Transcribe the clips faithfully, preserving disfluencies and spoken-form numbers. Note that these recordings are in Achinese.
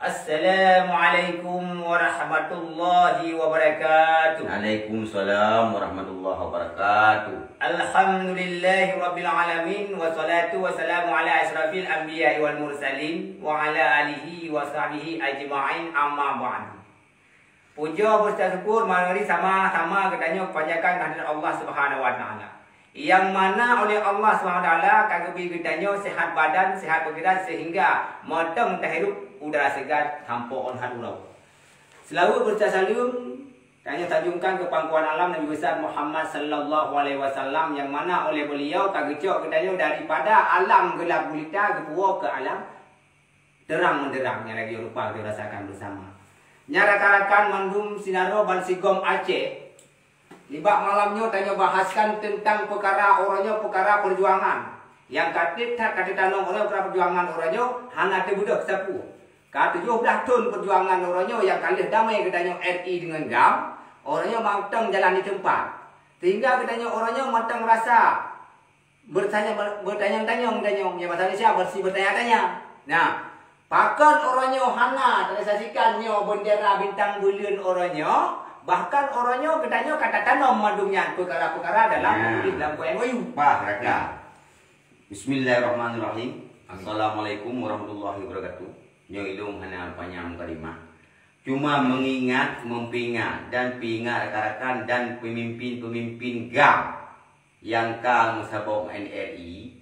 Assalamualaikum warahmatullahi wabarakatuh. Waalaikumsalam warahmatullahi wabarakatuh. Alhamdulillahirabbil alamin, wassalatu wassalamu ala asyrafil anbiya'i wal mursalin wa ala alihi wa sahbihi ajma'in, amma ba'du. Puja beureukat syukur mari sama-sama geutanyoe panjatkan keuhadrat Allah Subhanahu wa Taala. Nyang mana oleh Allah Subhanahu wa Taala ka geubri geutanyoe sihat badan, sihat pikiran sehingga mantong tahirup udara segar tanpa ôn hat uroe. Seulaweuet beureukat saleuem tanyoe tajungkan keu pangkuan alam Nabi Besar Muhammad sallallahu alaihi wasallam, nyang mana oleh beliau ka geucok geutanyoe daripada alam gelap gulita geupuwoe keu alam terang menderang nyang lagèe rupa geutanyoe rasakan bersama. Nyan rakan-rakan mandum sinaro ban sigom Aceh, nibak malam nyoe tanyoe bahaskan teuntang peukara uroe nyoe, peukara peujuangan nyang ka treb that ka teutanom uroe nyoe, peukara peujuangan uroe nyoe hana teubeudôh sapeue. Ka tujoh blaih thon peujuangan uroe nyoe nyang ka lheueh damé geutanyoe R I deungon GAM, uroe nyoe mantong jalan di teumpat. Sehingga geutanyoe uroe nyoe mantong rasa Beurtanya-, beurtanyong-tanyong tanyoe, ya, bahasa Indonesia, beursi beurtanya-tanya. Nah, pakon uroe nyoe hana tarealisasikan nyoe bendera bintang buleuen uroe nyoe, bahkan uroe nyoe geutanyoe ka tatanom mandum nyan peukara-peukara dalam Nah. tuléh lam buku M O U. Bah, rakan. Bismillahirrahmanirrahim. Assalamualaikum warahmatullahi wabarakatuh. Nyoe ilôn hana panyang kalimah. Cuma mengingat, mempingat dan pingat rakan-rakan dan pemimpin-pemimpin GAM nyang ka meusaboh N R I,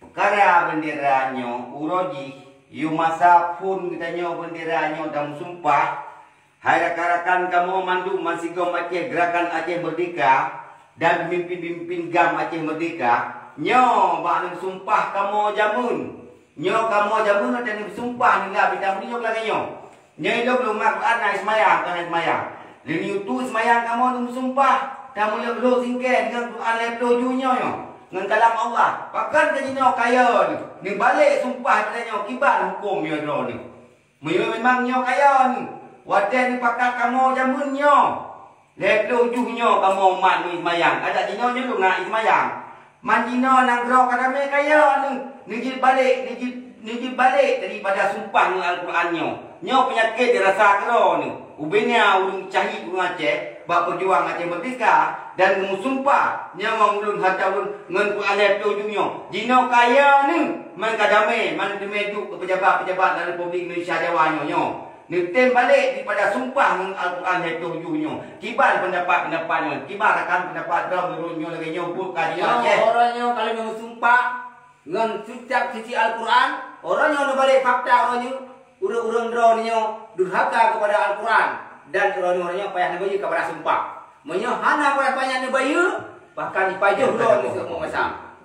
peukara bendera nyoe uroe jih, yue masa phon geutanyoe bendera nyoe tameusumpah, hai rakan-rakan kamoe mandum bansigom Aceh, Gerakan Aceh Merdeka dan pemimpin-pemimpin GAM Aceh Merdeka, nyoe bak neumeusumpah kamoe jameun. Nyoe kamoe jameun watèe neumeusumpah nibak bintang buleuen nyoe lagèe nyoe. Nyoe ilôn lôn mat Quran na seumayang, kon na seumayang. Lheuh nyoe tu seumayang kamoe neumeusumpah, tameulhôk-lhôk singkée deungon Quran lhèe ploh ju nyoe, nyoe, ngon kalam Allah. Pakon keu jinoe kaya neuh? Neubalek sumpah geutanyoe kiban huköm nyoe droeneuh. Meunyoe memang nyoe kaya neuh, watèe neupakat kamoe jameun nyoe, lhèe ploh juh nyoe kamoe mat ngon seumayang, adak jinoe nyoe lôn na seumayang. Man jinoe nanggroe ka damé kaya neuh, neujeuet balek, neujeuet, neujeuet balek daripada sumpah ngon Al-Quran nyoe. Nyoe peunyakét nyang rasa keudroe neuh. Ubena ulôn syahid ureueng Aceh bak peujuang Aceh Merdeka dan meumeusumpah nyawöng ulôn hareuta ulôn ngon Quran lhèe ploh juh nyoe. Jinoe kaya neuh, man ka damé, man teumé duek keu peujabat-peujabat lam Republik Indonesia Jawa nyoe, nyoe. Neutem balek daripada sumpah ngon Al-Quran lhèe ploh juh nyoe. Kiban peundapat-peundapat nyoe, kiban rakan peundapat droe meunurot nyoe lagèe nyoe buet ka jinoe Aceh. Uroe nyoe ka lheueh neumeusumpah ngon kitab suci Al-Quran, uroe nyoe neubalek fakta uroe nyoe, ureueng-ureueng droeneuh nyoe durhaka keupada Al-Quran dan uroe nyoe, uroe nyoe payah neubayeue keupada sumpah. Meunyoe hana payah-payah neubayeue, bahkan jipajoh droeneuh siumu masa.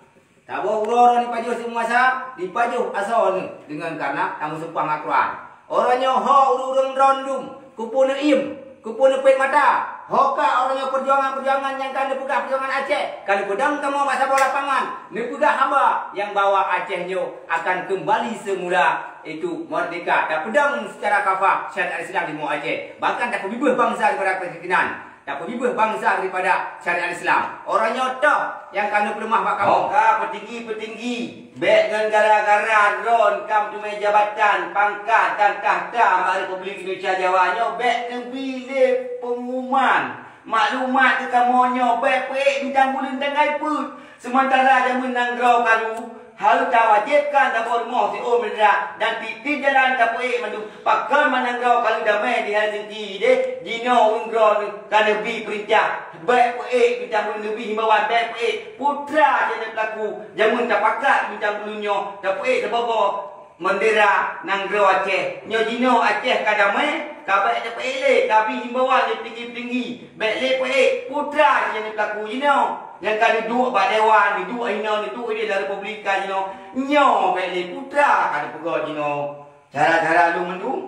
Saboh uroe droeneuh jipajoh siumu masa, jipajoh asoe neuh deungon kareuna tameusumpah ngon Al-Quran. Uroe nyoe ho ureueng-ureueng droeneuh dum, keupeue neuiem, keupeue neupet mata, ho ka uroe nyoe peujuangan-peujuangan nyang ka neupeugah peujuangan Aceh, ka neupeudong kamoe bak saboh lapangan, neupeugah haba nyang bahwa Aceh nyoe akan keumbali seumula, yaitu merdeka, tapeudong seucara kafah syariat Islam di bumoe Aceh, bahkan tapeubeubaih bansa daripada keumiskinan. Tapeubeubaih bansa daripada syariat Islam. Uroe nyoe toh nyang ka neupeuleumah bak kamoe. Ho ka peutinggi-peutinggi, bèk ngon gara-gara droeneuh ka meuteumé jabatan, pangkat dan takhta bak Republik Indonesia Jawa nyoe bèk neubi lé peungumuman. Maklumat keu kamoe nyoe bèk peuék bintang buleuen tinggai peuet. Seumantara jameun nanggroe karu, harôh tawajéb kan saboh rumoh siôn bendera dan tieb-tieb jalan tapeuék mandum. Pakon meunan droe ka lheueh damé di Helsinki deh, jinoe ureueng droeneuh ka neubi peurintah, bèk peuék, bintang buleuen neubi himbauan, bèk peuék. Putra jeuet peulaku, jameun tapakat bintang buleuen nyoe tapeuék saboh-boh bendera nanggroe Aceh. Nyoe jinoe Aceh ka damé, ka bèk tapeuék lé, ka bi himbauan lé petinggi-petinggi, bèk lé peuék. Putra jeuet peulaku jinoe. Nyang ka neuduek bak dewan, neuduek inoe, neuduek idéh lam republika jinoe. Nyoe bèk lé putra ka neupeugah jinoe. Cara-cara lôn mandum.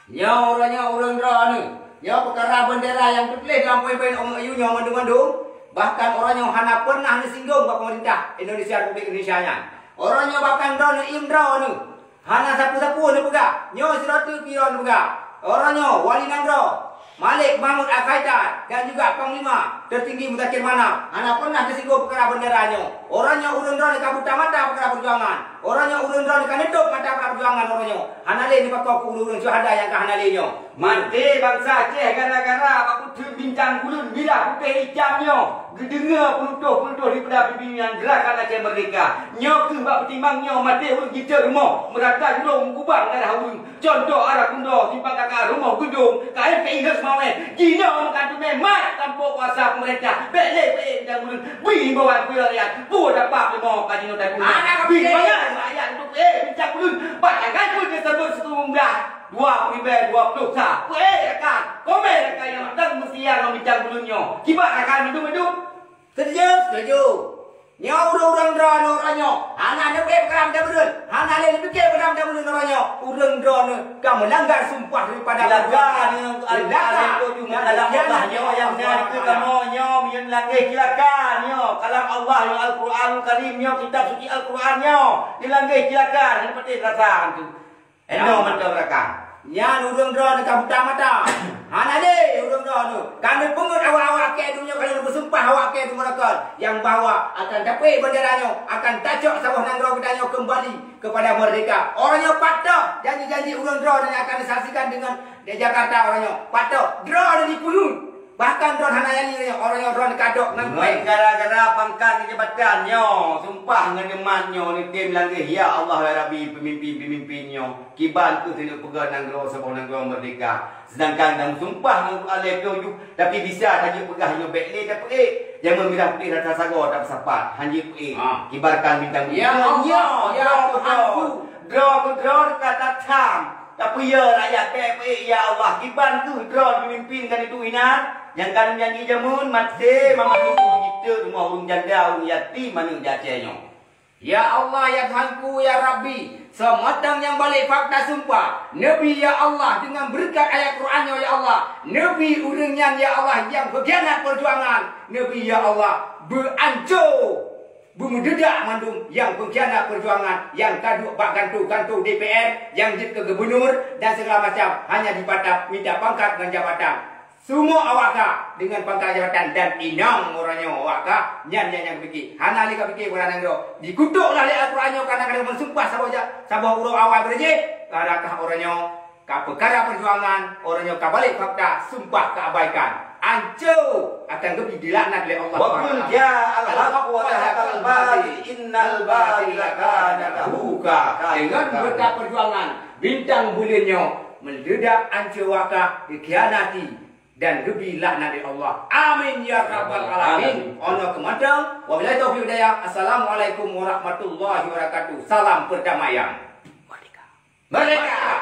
Nyoe uroe nyoe ureueng droeneuh. Nyoe peukara bendera nyang teutuléh lam poin-poin M O U nyoe mandum-mandum. Bahkan uroe nyoe hana pernah neusinggong bak pemerintah Indonesia, Republik Indonesia nyan. Uroe nyoe bahkan droeneuh im droeneuh. Hana sapeue-sapeue neupeugah. Nyoe sidroe teuk pih droeneuh neupeugah. Uroe nyoe wali nanggroe. Malik Mahmud Al-Khaitad dan juga Panglima Tertinggi Muzakir Manaf hana pernah teusinggung peukara bendera nyoe. Uroe nyoe ureuëng droeneuh ka buta mata peukara peujuangan. Uroe nyoe ureuëng droeneuh ka neutôb mata peukara peujuangan uroe nyoe. Hana lé neupakoe keu ureuëng-ureuëng syuhada nyang ka hana lé nyoe. Maté bansa Aceh gara-gara bak peuteun bintang buleuen mirah putéh itam nyoe. Geudeungoe peulutôh-peulutôh daripada pimpinan Gerakan Aceh Merdeka. Nyoe kheueh bak peutimang nyoe maté ureuëng jiteuek rumoh, meurata jurông, meukubang darah ureuëng. Cuntoh, Ara Kundo, Simpang Kaka, Rumoh Geudong, K M P I Hos Mawé. Jinoe meukan teumé mat tanpa kuasa peumeurintah. Bék lé peuék bintang buleuen. Bri imbauan keu rakyat. Peue dapat leumo ka jinoe taguna. Bri semangat rakyat untuk peuék bintang buleuen. Bak tanggai peuet Desember sikureueng blah dua puluh lima dua puluh sa. Peuék rakan. Komen rakan nyang mantong meusia ngon bintang buleuen nyoe. Kiban rakan mandum-mandum. Setuju? Setuju. Nyoe ureuëng-ureuëng droeneuh uroe nyoe hana neupike peukara meunan buleuen, hana lé neupike peukara meunan buleuen uroe nyoe. Ureuëng droeneuh ka meulanggar sumpah daripada Gerakan. Kalam Allah nyoe nyang na dikeue kamoe nyoe, meunyoe neulanggar cilaka nyoe. Kalam Allah nyoe Al-Quran Karim nyoe, kitab suci Al-Quran nyoe. Neulanggar cilaka, hana patéh rasa tu. Enoe mantong rakan. Nyan ureuëng droeneuh ka buta mata. Hana lé ureuëng droeneuh. Ka neupeungeuet awak-awak kèe donya, ka lheueh beusumpah awak kèe donya rakan, nyang bahwa akan tapeuék bendera nyoe, akan tacok saboh nanggroe geutanyoe keumbali keupada merdeka. Uroe nyoe pat toh janji-janji ureuëng droeneuh nyang akan disaksikan deungon di Jakarta uroe nyoe. Pat toh droeneuh dipeulheueh. Bahkan droeneuh hana nyang lé nyoe, uroe nyoe droeneuh kadok ngon kuéh. Ngon gara-gara pangkat keu jabatan nyoe, sumpah ngon nyoe mat nyoe neutem lagèe, ya Allah ya Rabbi, peumimpin-peumimpin nyoe. Kiban kheueh tanyoe peugah nanggroe saboh nanggroe merdeka. Sedangkan lam sumpah ngon alèh pih ujoh, tapi bisa tanyoe peugah nyoe bèk lé tapeuék. Jameun mirah putéh rasa sagoe tapeusapat, hanjeuet peuék. Ha. Kibarkan bintang. Ya Allah, ya Tuhanku. Droe keu droe ka tatham. Tapeuyö rakyat bèk peuék, ya Allah, kiban kheueh droe peumimpin ka neuturi inan, nyang ka neujanji jameun maté, mamat nyoe jiteuek rumoh ureuëng janda, ureuëng yatim, aneuk di Aceh nyoe. Ya Allah, ya Tuhanku, ya Rabbi, seumatang nyang balek fakta sumpah, neubri, ya Allah, deungon beureukat ayat Quran nyoe, ya Allah, neubri ureuëng nyan, ya Allah, nyang peukhianat peujuangan, neubri, ya Allah, beuancô. Beumeudeudak mandum nyang peukhianat peujuangan nyang ka duek bak kanto-kanto D P R, nyang jeuet keu gubunur dan segala macam, hanya dipatap minta pangkat ngon jabatan. Seumua awak ka deungon pangkat jabatan dan inong uroe nyoe awak ka, nyan nyang, nyang pike. Hana lé ka pike bukan nanggroe. Dikutok lah lé Al-Quran nyoe kana-kana meusumpah saboh ja-, saboh uroe awai beureuji, adakah uroe nyoe Ka peukara peujuangan, uroe nyoe ka balek fakta, sumpah ka abaikan. Ancô akan geubri dilaknat lé Allah Subhanahu wa Taala. Wa qul ja'al haqq wa zahaqal batil, innal batila kana zahuqa. Deungon beureukat peujuangan, bintang buleuen nyoe meuleudak ancô waka geukhianati dan geubri laknat lé Allah. Amin ya rabbal alamin. Amin. Ono keumantong. Wabillahi taufiq hidayah. Assalamualaikum warahmatullahi wabarakatuh. Salam perdamaian. Merdeka!